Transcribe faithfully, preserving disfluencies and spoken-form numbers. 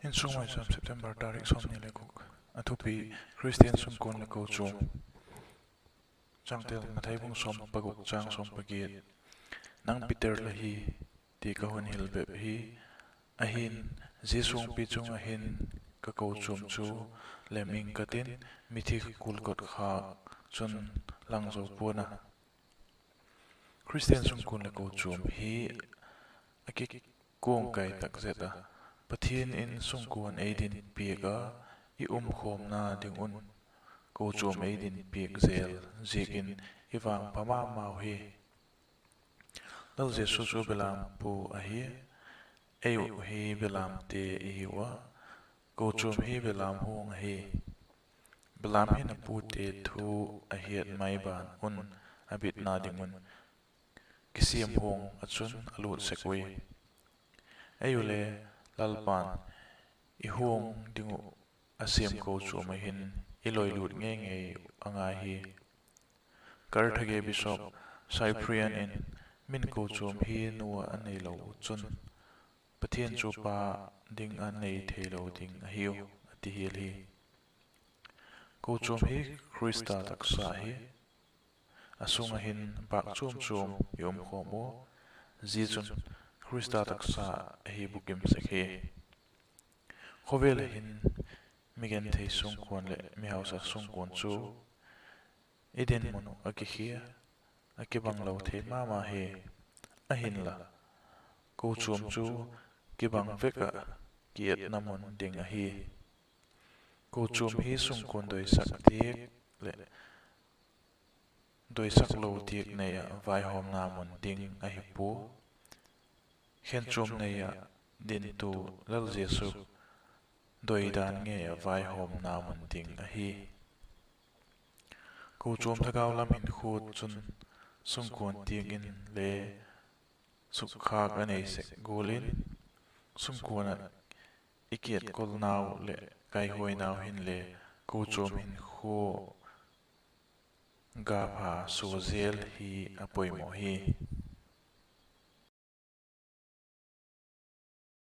Insung Maicham, September tarik sawmni le guk. A thupi: Khristian sungkuan leh kochuam. Changtel: Mathai bung sawm paguk, chang sawm pagiat. Nang Peter la hi, ti ka hun hil bep hi. Ahin, zia suangpi chung ah hin ka kochuam chu lem ing ka tin, mithi kul kotkhâk chun lang zo pua'n a. Khristian sungkuan leh kochuam hi a kikuangkai tak zet a, Pathian in sungkuan ei din piak a, i umkhawmna ding un kochuam ei din piak zel ziakin i vangpha ma mau hi. Lal Jesu chu belam pu ahi. Ei uh hi belamte i hiu a, kochuam hi belam huang ahi. Belam hin a pute thu a hiat mai ban un a bitna ding un kisiam huang ah chun a lût sek ui. Ei u le Lalpa'n i huang ding uh a siam kochuam ah hin i loilut ngei ngei uh a ngai hi. Carthage Bishop Cyprian in, min kochuam hi nu ah a neilo chun Pathian chu pa ding a nei theilo ding ahiu, a ti hial hi. Kochuam hi Khrista taksa hi. A sung ah hin bâk chuam chuam i umkhawm ua, zia chun Khrista taksa ahi bukim sek hi. Khawvel ah hin migenthei sungkuan leh mihausa sungkuan chu i dinmun uh a kikhia, a kibanglo thei ma ma hi. Ahinla, kochuam chu kibang vek ah kietna mun ding ahi. Kochuam hi sungkuan doisak diak leh doisak lo diak nei ah vaihawmna mun ding ahi pua. Khenchuam nei ah dintu Lal Jesu doidan ngei ah vaihawmna mun ding ahi. Kochuam thagau lam hinkhua chun sungkuan tiang in le sukkhâk a nei sek gual in, sungkuan ah i kiatkolnau leh kaihuainau hinle kochuam hinkhua ga pha sua zel hi a poimaw hi.